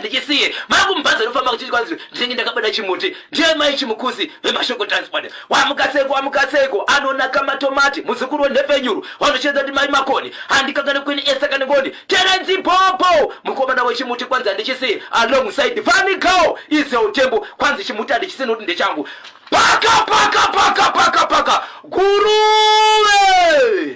handichisiye. Makumubhanza anofamba kuchiti kwanzi ndinenge ndakabata chimuti. Ndiye mai Chimukusi vemashoko transport. Wamuka seiko wamuka seiko anonaka matomati muzukuru wenhepfenyuru wanoshedza ndi mai Makoni. Handikangane Queen Esther Kanengoni. Terence Popo mukomana wechimuti kwanzi handichisiye alongside Funny Girl Israel Tembo kwanzi chimuti handichisiye nokuti ndechangu. Paka paka paka paka paka Guruve.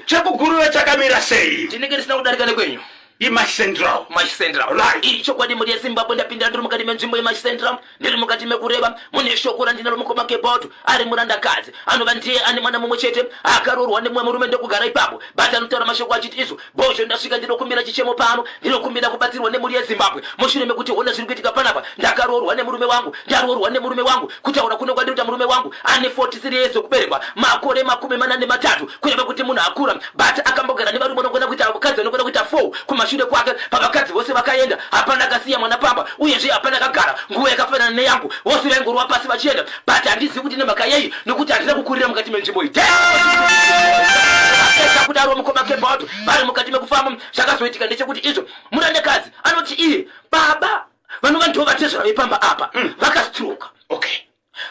Chekuguruve chakamira sei? Ndinenge ndisina kudarika nekwenyu. IMash Central. Mash Central. Right. Iri chokwadi mhuri yeZimbabwe ndapinda ndiri mukati menzvimbo yeMash Central ndiri mukati mekureva mune shoko randinaro mukoma Kebhoto ari murandakadzi anova ndiye ane mwana mumwe chete akaroorwa nemumwe murume ndokugara ipapo but anotaura mashoko achiti izvo bhozho ndasvika ndinokumbira chichemo pano ndinokumbira kubatsirwa nemhuri yeZimbabwe mushure mekuti hona zviri kuitika panapa ndakaroorwa nemurume wangu ndaroorwa nemurume wangu kutaura kuno kwandinoita murume wangu ane 43 years okuberekwa makore 43 kureva kuti munhu akura but akambogara nevarume vanogona kuita vakadzi vanogona kuita 4 kumashure kwake pavakadzi vose vakaenda hapana akasiya mwana pamba uyezve hapana akagara nguva yakafanana neyangu vose vaingorova pasi vachienda but handizivi kuti nemhaka yei nokuti handina kukurira mukati menzvimbo iyi apedza kudaro mukoma kebauto vari mukati mekufamba zvakazoitika ndechekuti izvo murandakadzi anoti iye baba vanova ndivo vatezvara vepamba apa vakastroka. Okay.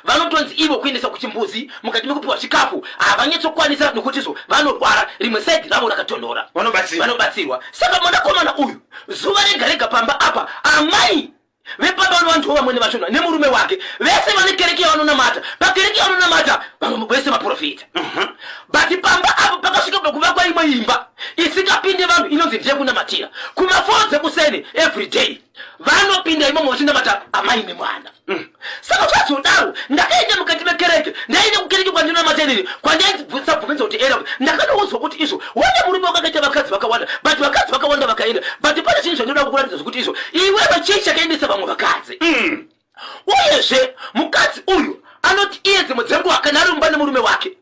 Vanotonzi ivo kuendesa kuchimbuzi mukati mekupiwa chikafu havanyatsokwanisa nokuti izvo vanorwara rimwe saidi ravo rakatonhora. Vanobatsirwa. Vanobatsirwa. Saka mwanakomana uyu zuva rega rega pamba apa amai vepamba vanova ndivo vamwene vachona nemurume wake vese vane kereke yavanonamata pakereke yavanonamata vamwe vese maprofita. But pamba apo pakasvika pakuvakwa imwe imba isingapinde vanhu inonzi ndeyekunamatira kuma4 dzekuseni every day vanopinda imomo vachinamata amai nemwana. Saka zvazodaro ndakaenda mukati mekereke ndaenda kukereke kwandinamata inini kwandaisabvumidzwa kuti enda ndakanoudzwa kuti izvo wone murume wakakaita vakadzi vakawanda but vakadzi vakawanda vakaenda but pane chinhu chandinoda kukuratidza zvekuti izvo iwewe chii chakaendesa vamwe vakadzi. Uyezve mukadzi uyu anoti iye dzimwe dzenguva kana ari mumba nemurume wake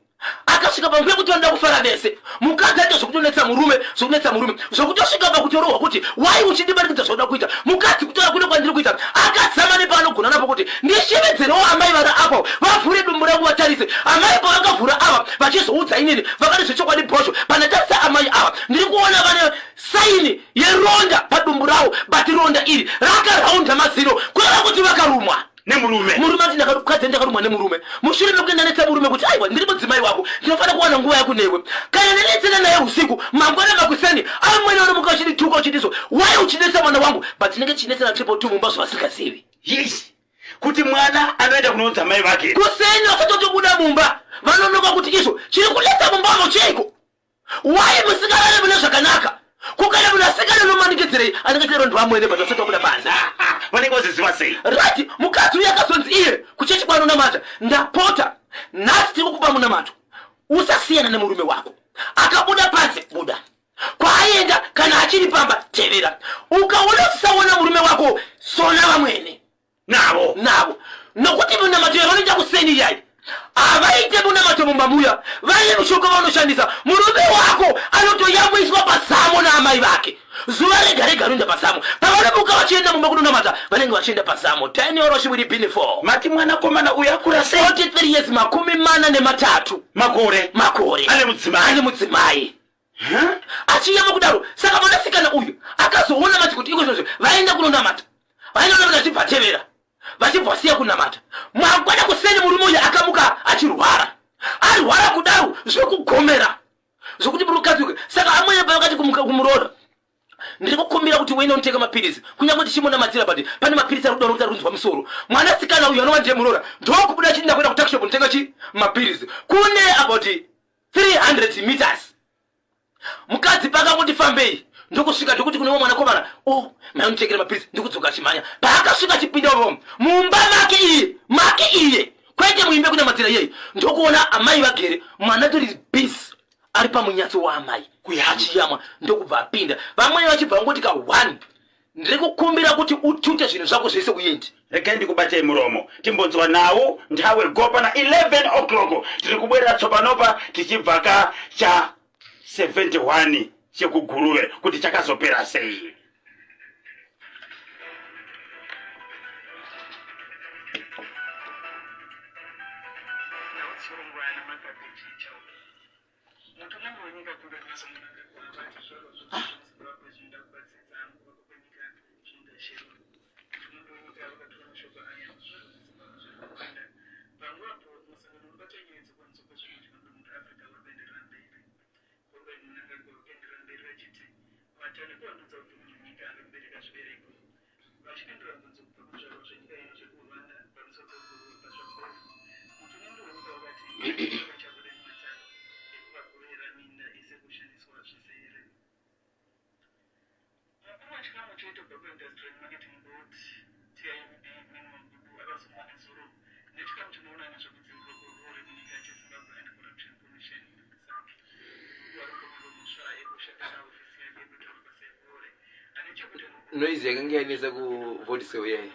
akasvika panguva yekuti vanoda kufara vese mukadzi aita zvekutonetsa murume zvekunetsa murume zvekutosvika pakutorohwa kuti wai uchindimanikidza zvauda kuita mukadzi kutaura kune kwandiri kuita akazama nepaanogona napo kuti ndishevedzerewo amai vari apo vavhure dumbu rangu vatarise amai pavakavhura ava vachizoudza inini vakati zvechokwadi bhosho pandatarisa amai ava ndiri kuona vane saini yeronda padumbu ravo but ronda iri rakaraunda mazino kureva kuti vakarumwa nemurume. Murume ati ndakadzi ndakarumwa nemurume mushure mekuti ndanetsa murume kuti aiwa ndiri mudzimai wako ndinofanira kuwana nguva yako newe kana ndanetsana naye usiku mangwana makuseni amwene vanomuka vachindituka vachindizwa wai uchinetsa mwana wangu but tinenge tichinetsana 222 mumba zvavasingazivi. Yes. Kuti mwana anoenda kunoudza mai vake kuseni vasatotobuda mumba vanonoka kuti izvo chiri kunetsa mumba umo chiiko wai musingarare mune zvakanaka kukana munhu asikana unomanikidzirei anenge chero ndwamwene but vasati vabuda panze. Vanenge vaziziva sei? Right mukadzi uyu akazonzi iye kuchechi kwaanonamata ndapota nhasi tiri kukupa munamato usasiyana nemurume wako akabuda panze buda kwaaenda kana achiri pamba tevera ukaona usisaona murume wako sona vamwene navo navo nokuti munamato yavanoita kuseni iyai havaite munamato mumba muya vane mushonga vanoshandisa murume wako anotoyamwiswa pasamo naamai vake zuva rega rega anoenda pasamo pavanomuka vachienda mumba kunonamata vanenge vachienda pasamo 10 oro chiviri pini 4 mati mwanakomana uyu akura sei 43 years 43 makore makore ane mudzimai ane mudzimai achiyama kudaro saka mwanasikana uyu akazoona mati kuti iko izvozvo vaenda kunonamata vaenda kunonamata vachibva tevera vachibva vasiya kunamata mangwana kuseni murume uyu akamuka achirwara arwara kudaro zvekugomera zvokuti mukadzi uyu saka amwene pavakati kumuroora ndiri kukumbira kuti uende unotenga mapirizi kunyange tichimunamatira but pane mapirizi ari kudaura kuti ari kunzwa musoro mwanasikana uyu anova ndiye muroora ndokubuda achiti ndakuenda kutakishop unotenga chi mapirizi kune about 300 meters mukadzi paakangoti fambei ndokusvika ndokuti kune mwanakomana o oh, mai unotekera mapirizi ndikudzoka achimhanya paakasvika achipinda umo mumba make iye make iye kwete muimbe kunamatira iyeyi ndokuona amai vagere mwana tori busy ari pamunyatso waamai achiyamwa ndokubva apinda vamwene vachibva vangoti ka 1 ndiri kukumbira kuti utute zvinhu zvako zvese uende. Regai ndikubatei muromo timbonzwa nhau nthawi gopa na 11 o'clock tiri kubwerera tsopanopa tichibva ka cha 71 chekuguruve kuti chakazopera sei. Noise yakanga yanetsa kuvodisel yaye.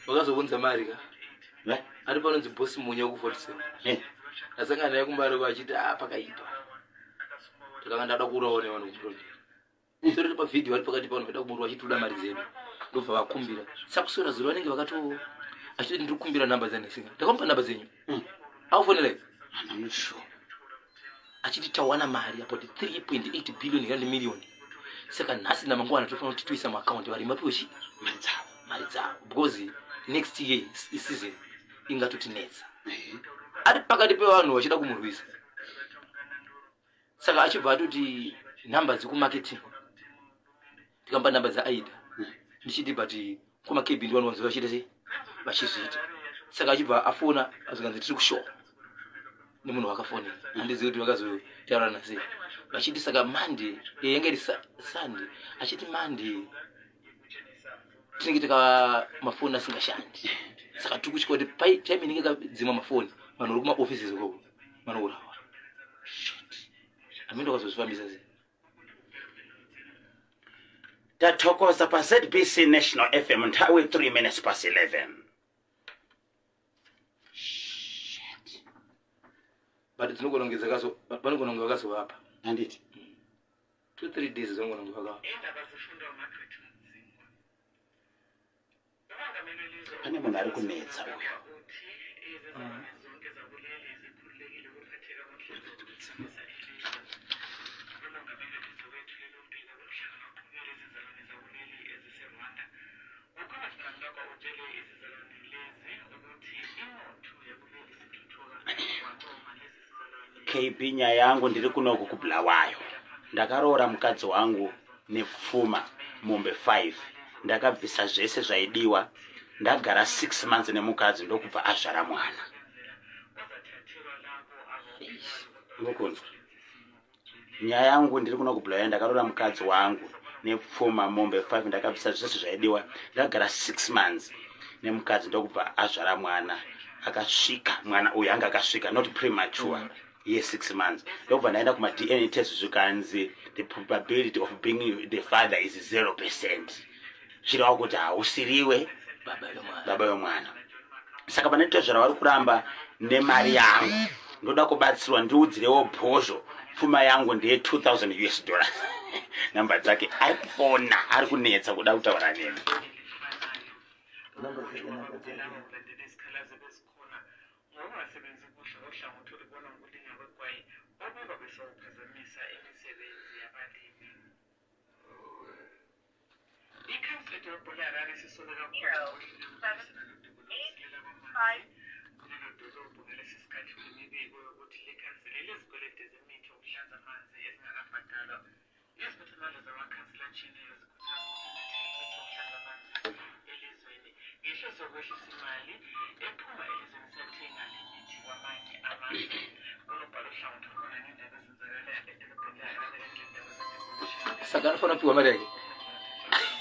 Vakazounza mari ka. Ari panonzi boss Munya wekuvodisel. Ndasangana naye kumbare achiti ah pakaipa. Ndakanga ndada kuurawa nevanhu kuproject. Torere pavideo vari pakati pano vaida kumurwa vachitoda mari dzedu. Ndobva vakumbira. Sakuswera zuro vanenge vakato achiti ndiri kukumbira namba dzanhesinga. Ndakamupa namba dzenyu. Akufonera ipi? I'm not sure. Achiti tawana mari about 3.8 billion rand million. Saka nhasi namangwana tofanira kuti toisa muaccount varimi vapiwe chi mari dzavo. Mari dzavo because next year season ingatotinetsa. Ari pakati pevanhu vachida kumurwisa. Saka achibva atoti nhamba dzekumarketing ndikamba nhamba dzaaida ndichiti but kumakb ndiwanowanzo vachiita sei vachizviita. Saka achibva afona azikanzi tiri kushow nemunhu wakafonera, handizivi kuti vakazotaurana sei vachiti saka Monday yange iri Sunday, achiti Monday tinenge taka mafoni asingashandi, saka tiri kutya kuti time inenge kadzima mafoni vanhu vari kumaoffices ikoko vanourawa. Amene wakazozvifambisa sei? Tathokoza pa ZBC National FM, nthawi 3 minutes past 11. Shit. But dzinogona kunge dzakazo vanogona kunge vakazovapa. Handiti 2 3 days dzinogona kunge vakavapa. Pane munhu ari kunetsa uyu. KB, nyaya yangu ndiri kunoku kuBulawayo. Ndakaroora mukadzi wangu nepfuma mombe 5. Ndakabvisa zvese zvaidiwa. Ndagara 6 months nemukadzi ndokubva azvara mwana. Unokunzwa? Nyaya yangu ndiri kuno kuBulawayo, ndakaroora mukadzi wangu nepfuma mombe 5. Ndakabvisa zvese zvaidiwa. Ndagara 6 months nemukadzi ndokubva azvara mwana. Akasvika mwana uyu anga akasvika not premature ye 6 months. Ndokubva ndaenda kuma DNA test, zvikanzi the probability of being the father is 0%, zvireva kuti hausiriwe baba vemwana. Baba vemwana. Saka pane tezvara vari kuramba nemari yangu. Ndoda kubatsirwa, ndiudzirewo bhozho. Pfuma yangu ndeye 2000 US dollars. Namba dzake ari kufona, ari kunetsa kuda kutaura neni. Namba dzake, namba dzake. Ngokungasebenzi kuhle kohlangothi olubona ngokulinywa kwegwayi obikwa besawuphazamisa imisebenzi yabalimi. Ikhansila edolobho leHarare isisole kakhulu ngokuhluleka ukulwisana nodubo lokusilela kwamanzi kulelo dolobho ngalesi sikhathi kunemibiko yokuthi le khansila inezikwelede zemithi yokuhlanza amanzi ezingakabhadalwa. Iziphathimandla zamakhansila atshiyeneyo zikhuthaza ukuthi lethe imithi yokuhlanza amanzi elizweni ngenhloso yokwehlisa imali ephuma elizweni siyathenga le mithi kwamanye amazwe. Unobhala uhlangothi olubona ngendaba ezenzakala edolobheni leHarare kanye lendaba zedevolution. Saka anofanira kupiwa mari yake.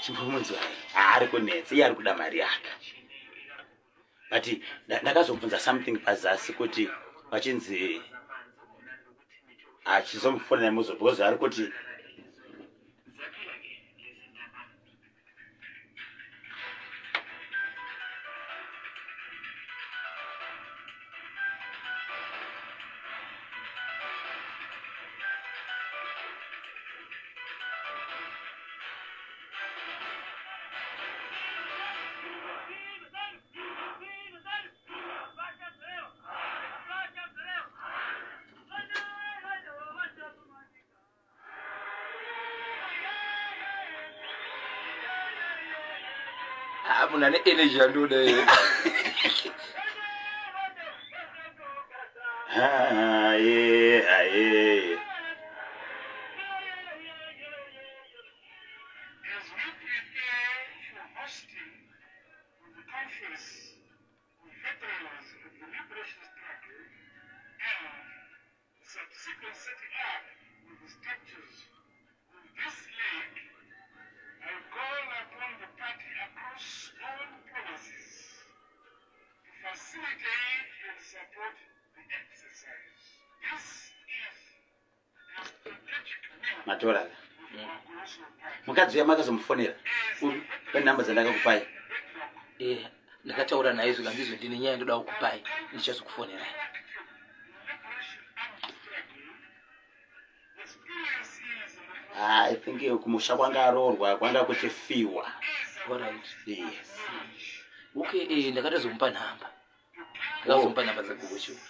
Chimbomunzwa, ari kunetsa, iye ari kuda mari yake. But ndakazobvunza something pazasi kuti vachinzi achizomufonera muzo because ari kuti Ah, munhu ane energy yandoda iye. Aye, aye. Matora mukadzi uya makazomufonera wenhamba dzandakakupai? Eh, ndakataura naye zvikanzi izvo ndine nyaya ndoda kukupai, ndichazokufonerai. Ah, I think kumusha kwanga aroorwa kwanga kuchifiwa. Alright. Yes. Okay, eh, ndakatozomupa nhamba. Ndakazomupa nhamba dzagogo Chiura.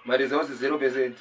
Mari dzose 0%.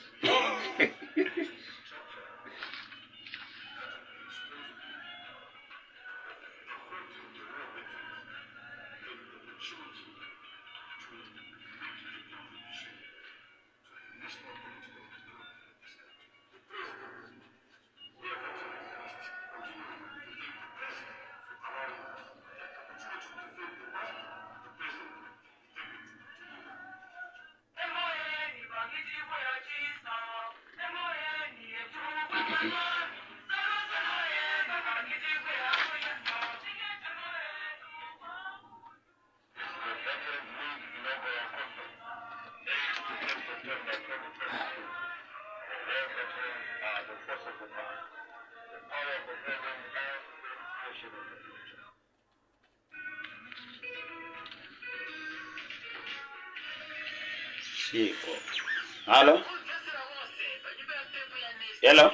Chico. Halo? Hello?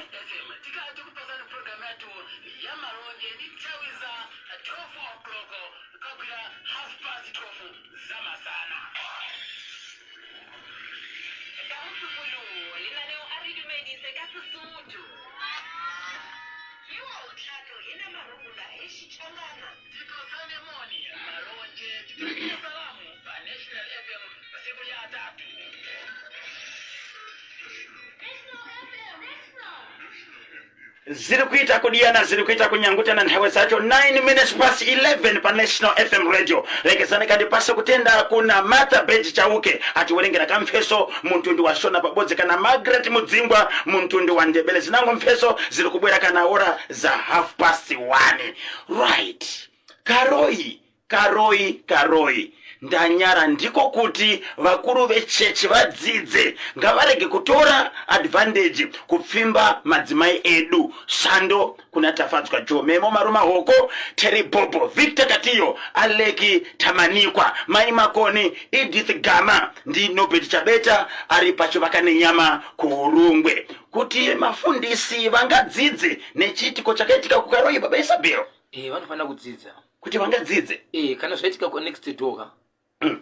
Ziri kuita kudiyana, ziri kuita kunyangutana. Nhewe dzacho 9 minutes past 11 paNational FM Radio. Rekezani kandipase kutenda kuna Martha Beji Chauke atiwerengera kamfeso muntundu wa Shona pabodzi kana Margaret Mudzingwa muntundu wa Ndebele. Zinango mfeso ziri kubwera kana ora za half past 1. Right, Karoi, Karoi, Karoi, ndanyara. Ndiko kuti vakuru vechechi vadzidze, ngavarege kutora advantage kupfimba madzimai edu. Sando kuna Tafadzwa Joe, Memo Maruma Hoko, Terry Bobo, Victor Katiyo, Aleki Tamanikwa, Mai Makoni, Edith Gama ndi Nobert Chabeta ari pachivaka nenyama kuUrungwe, kuti mafundisi vangadzidze nechiitiko chakaitika kuKaroi, Baba Isabel. Eh, vanofanira kudzidza. Kuti vangadzidze. Eh, kana zvaitika ku next door ka,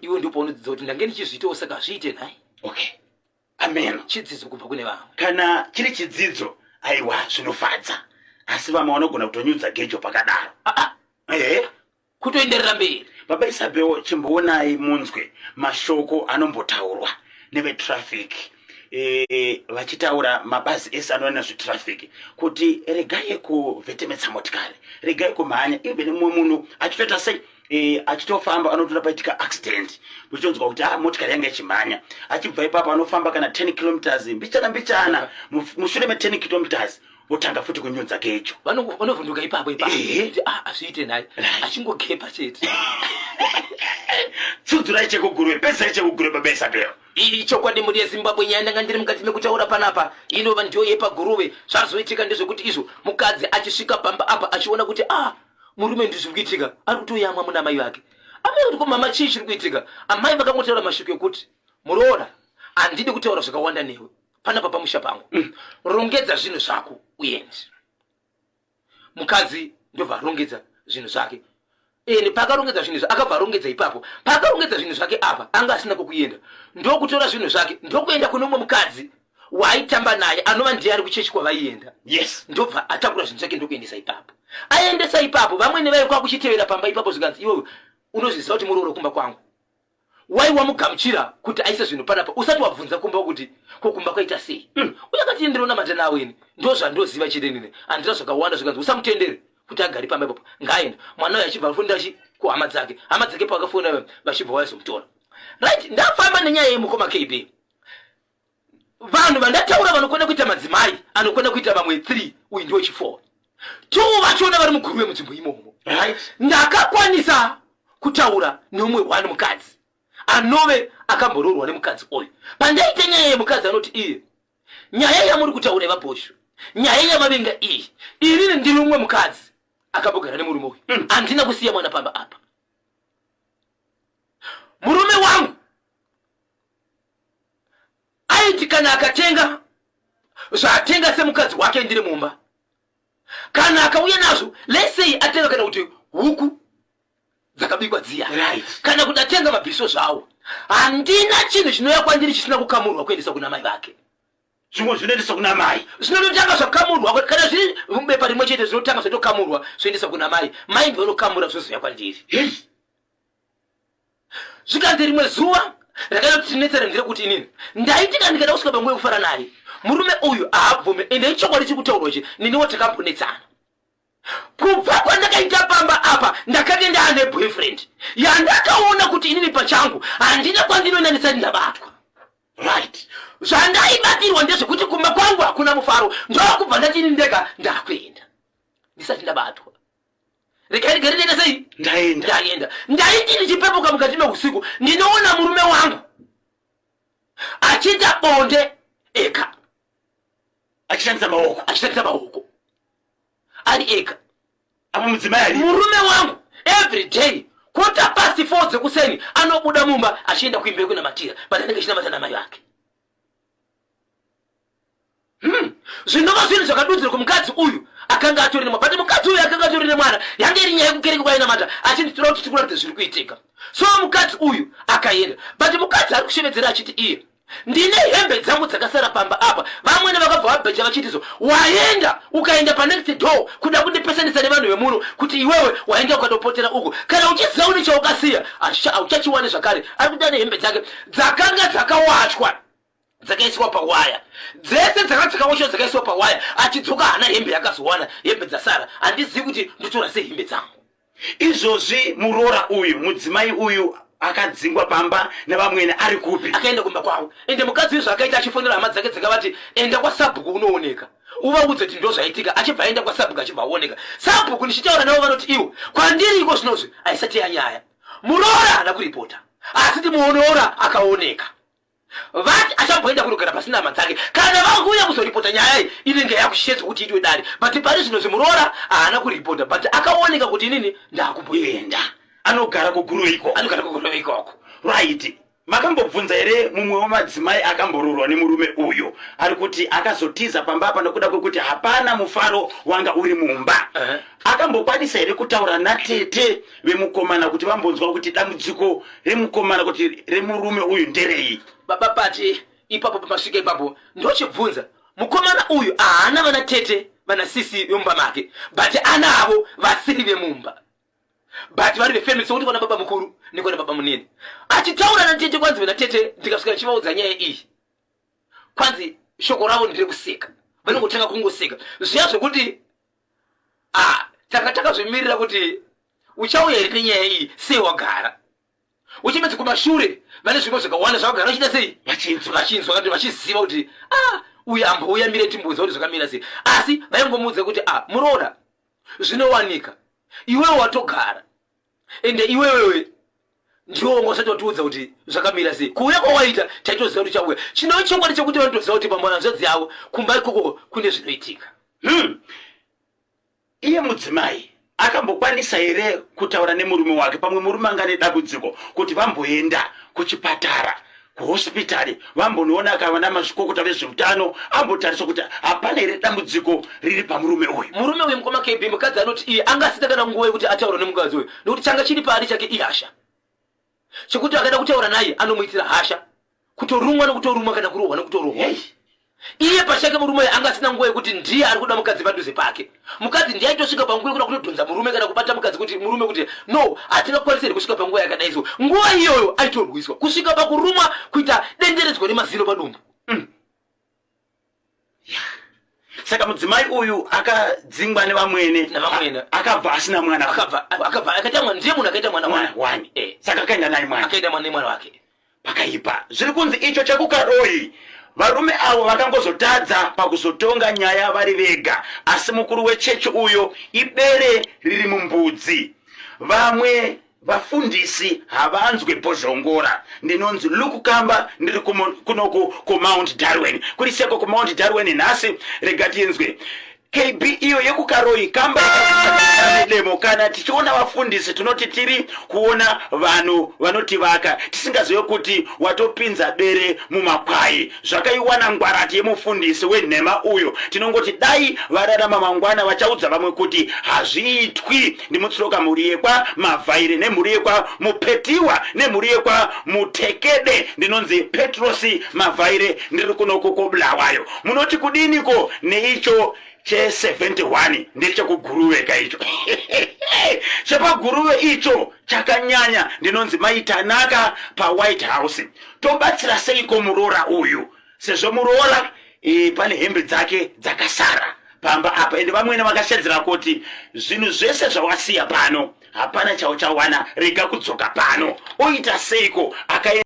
iwe ndipo paunodzidza kuti ndange ndichizviitawo, saka zviite nhai. Okay, amen. Chidzidzo kubva kune vamwe. Kana chiri chidzidzo, aiwa, zvinofadza, asi vamwe vanogona kutonyudza gejo pakadaro. Ah, ah, Ehe. Kutoenderera mberi. Baba Isabel, chimboonai munzwe mashoko anombotaurwa nevetraffic, vachitaura mabazi ese anoona nezvetraffic kuti regai kuvhetemetsa motikari, regai kumhanya. Even mumwe munhu achitoita sei, achitofamba anotora paitika accident, uchitonzwa kuti ah, motikari yanga ichimhanya. Achibva ipapo anofamba kana 10 kilometers mbichana mbichana, mushure me10 kilometers votanga futi kunyudza gejo. Vanovhunduka ipapo ipapo. Ehe. Kuti, ah, azviite nhai. Achingogepa chete. Tsudzurai chekuguruve, pedzai chekuguruve, Baba Isabel. Iri chokwadi, mhuri yeZimbabwe. Nyaya ndanga ndiri mukati mekutaura panapa inova ndiyo yepaGuruve. Zvazoitika ndezvekuti izvo mukadzi achisvika pamba apa achiona kuti ah, murume ndizviri kuitika, ari kutoyamwa muna mai vake. Amai kuti, "Ko mama, chii chiri kuitika?" Amai vakangotaura mashoko ekuti, "Muroora, handidi kutaura zvakawanda newe panapa pamusha pangu. Rongedza zvinhu zvako uende." Mukadzi ndobva arongedza zvinhu zvake. Ende paakarongedza zvinhu izvi, akabva arongedza ipapo. Paakarongedza zvinhu zvake apa, anga asina kwekuenda, ndokutora zvinhu zvake ndokuenda kune umwe mukadzi waaitamba naye, anova ndiye ari kuchechi kwavaienda. Ndobva atakura zvinhu zvake ndokuendesa ipapo. Aendesa ipapo, vamwene vaiva kwakuchitevera pamba ipapo, zvikanzi, "Iwewe unozviziva kuti murooro kumba kwangu. Wai wamugamuchira kuti aise zvinhu panapa usati wabvunza kumba kuti ko kumba kwaita sei? Uye akati ndinonamata nawe ini ndozvandoziva chete inini handina zvakawanda. Zvikanzi usamutendere kuti agare pamba ipapo, ngaaenda. Mwana uyo achibva afonera chi kuhama dzake, hama dzake pavakafona vachibva vaizomutora. Right, ndafamba nenyaya yemukoma KB. Vanhu vandataura vanokwana kuita madzimai anokwana kuita vamwe 3, uyu ndiwo chi4, 2 vachona vari muGuruve munzvimbo imomo. Ndakakwanisa kutaura neumwe one mukadzi anove akamboroorwa nemukadzi uyu. Pandaita nyaya yemukadzi anoti iye, nyaya yamuri kutaura yavaBhoshu, nyaya yamavenga iyi, inini ndiri umwe mukadzi akambogara nemurume uyu. Handina kusiya mwana pamba apa. Murume wangu aiti kana akatenga zvaatenga semukadzi wake ndiri mumba, kana akauya nazvo, let's say atenga kana kuti huku dzakabikwa dziya, kana kuti atenga mabhiso zvawo, handina chinhu chinouya kwandiri chisina kukamurwa kuendesa kuna mai vake. Zvimwe zvinoendeswa kuna mai. Zvinototanga zvakamurwa, kana zviri mubepa rimwe chete zvinotanga zvatokamurwa zvoendeswa kuna mai, mai ndovanokamura zvozouya kwandiri. Zvikanzi rimwe zuva rakaita kuti tinetsere nderekuti inini ndaiti kana ndikada kusvika panguva yekufara naye murume uyu haabvume. Ende ichokwadi chiri kutaurwa ichi, niniwo takambonetsana. Kubva kwandakaita pamba apa ndakange ndaane boyfriend yandakaona kuti inini pachangu handina kwandinoenda ndisati ndabatwa. Zvandaibatirwa ndezvekuti kumba kwangu hakuna mufaro. Ndokubva ndati ini ndega ndakuenda ndisati ndabatwa, regai ndigare ndienda sei. Ndaenda. Ndaenda, ndaiti ndichipepuka mukati meusiku ndinoona murume wangu achiita bonde ega. Achishandisa maoko. Achishandisa maoko ari ega. Apo mudzimai ari. Murume wangu every day 4:15 dzekuseni anobuda mumba achienda kuimba yekunamatira, but anenge achinamata namai vake. Zvinova zvinhu zvakadudzirwa kumukadzi uyu akanga atori nemwana, but mukadzi uyu akanga atori nemwana yange iri nyaya yekukereke kwainamata, achinditora kuti tikuratidza zviri kuitika. So mukadzi uyu akaenda, but mukadzi ari kushevedzera achiti iye, ndine hembe dzangu dzakasara pamba apa. Vamwene vakabva vabheja vachitizo waenda ukaenda panext door kuda kundipesanisa nevanhu vemuno kuti iwewe waenda ukatopotera uko, kana uchiziva une chaukasiya hauchachiwani zvakare. Ari kuti ane hembe dzake dzakanga dzakawachwa dzakaiswa pawaya, dzese dzakanga dzakawachwa dzakaiswa pawaya. Achidzoka haana hembe yakazowana, hembe dzasara. Handizivi kuti ndotora sei hembe dzangu. Izvozvi muroora uyu, mudzimai uyu akadzingwa pamba navamwene ari kupi? Akaenda kumba kwavo. Ende mukadzi uyu zvaakaita, achifonera hama dzake dzakavati enda kwasabhuku unooneka uvaudze kuti ndo zvaitika. Achibva aenda kwasabhuku, achibva aoneka sabhuku. Ndichitaura navo vanoti iwo kwandiri iko zvinozvi haisati yanyaya, muroora haana kuripota, asi timuonoora akaoneka. Vati achamboenda kunogara pasina hama dzake, kana vakuuya kuzoripota nyaya iyi inenge yakushedzwa kuti itwe dare. But pari zvino zvimuroora haana kuripota, but akaoneka kuti inini ndakumboenda. Anogara kuGuruve ikoko? Anogara kuGuruve ikoko. Right, makambobvunza here mumwe wemadzimai akamboroorwa nemurume uyu ari kuti akazotiza pamba apa nokuda kwekuti hapana mufaro wanga uri mumba? Akambokwanisa here kutaura natete vemukomana kuti vambonzwa kuti dambudziko remukomana kuti remurume uyu nderei? Baba Pati, ipapo pamasvika ipapo ndochibvunza mukomana uyu haana vana tete, vana sisi vemumba make, but anavo vasiri vemumba but vari vefamily, sokuti kwana baba mukuru nekwana baba munini. Achitaura natete, kwanzi vana tete ndikasvika ndichivaudza nyaya iyi, kwanzi shoko ravo nderekuseka, vanongotanga kungoseka zviya zvekuti ah, tanga takazvimirira kuti uchauya here nenyaya iyi, sei wagara uchimedzi kumashure. Vane zvimwe zvakawanda zvavagara vachiita sei. Vachinzwa. Vachinzwa kuti vachiziva kuti ah, uyu ambouya mire timbudza kuti zvakamira sei, asi vaingomuudza kuti ah, muroora zvinowanika, iwewe watogara, ende iwewewe ndiwo wanga usati watiudza kuti zvakamira sei. Kuuya kwawaita taitoziva kuti uchauya. Chinova chokwadi chekuti vanotoziva kuti pambo hanzvadzi yavo kumba ikoko kune zvinoitika. Iye mudzimai akambokwanisa here kutaura nemurume wake, pamwe murume anga nedambudziko, kuti vamboenda kuchipatara, kuhospitari, vambonoona kana mazvikokota vezveutano, ambotarisa kuti hapana here dambudziko riri pamurume uyu? Murume uyu, mukoma KB, mukadzi anoti iye anga asina kana nguva yekuti ataura nemukadzi uyu, nekuti changa chiri paari chake ihasha, chekuti akada kutaura naye anomuitira hasha, kutorumwa nekutorumwa kana kurohwa nekutorohwa. Hey. Iye pachake murume uyu anga asina nguva yekuti ndiye ari kuda mukadzi padhuze pake. Mukadzi ndiye aitosvika panguva yekuda kutodhonza murume kana kubata mukadzi kuti murume kuti no hatingakwanisi here kusvika panguva yakadai so. Nguva iyoyo aitorwiswa kusvika pakurumwa kuita denderedzwa remazino padumbu. Saka mudzimai uyu akadzingwa nevamwene. Navamwene. Akabva asina mwana. Akabva akabva akaita mwana ndiye munhu akaita mwana mwana wani. Saka akaenda naye mwana. Akaenda mwana nemwana wake. Pakaipa. Zviri kunzi icho chekukaroi varume avo vakangozotadza pakuzotonga nyaya vari vega, asi mukuru wechechi uyo ibere riri mumbudzi. Vamwe vafundisi havanzwe bhozhongora. Ndinonzi Luke Kamba, ndiri kunoku kuMount Darwin. Kuri seko kuMount Darwin nhasi, rega tinzwe KB iyo yekuKaroi kamba nedemo. Kana tichiona vafundisi tinoti tiri kuona vanhu vanotivaka, tisingazive kuti watopinza bere mumakwai. Zvakaiwana ngwarati yemufundisi wenhema uyo. Tinongoti dai vararama mangwana vachaudza vamwe kuti hazviitwi. Ndimutsiroka mhuri yekwa Mavhaire nemhuri yekwa Mupetiwa nemhuri yekwa Mutekede. Ndinonzi Petrosi Mavhaire, ndiri kunoku koBulawayo. Munoti kudiniko neicho che71? Ndechekuguruve ka icho, chepaguruve icho chakanyanya. Ndinonzi Maitanaka paWhite House. Tobatsira seiko muroora uyu, sezvo muroora pane hembe dzake dzakasara pamba apa, ende vamwene vakashedzera kuti zvinhu zvese zvawasiya pano hapana chauchawana, rega kudzoka pano. Oita seiko? Akaenda.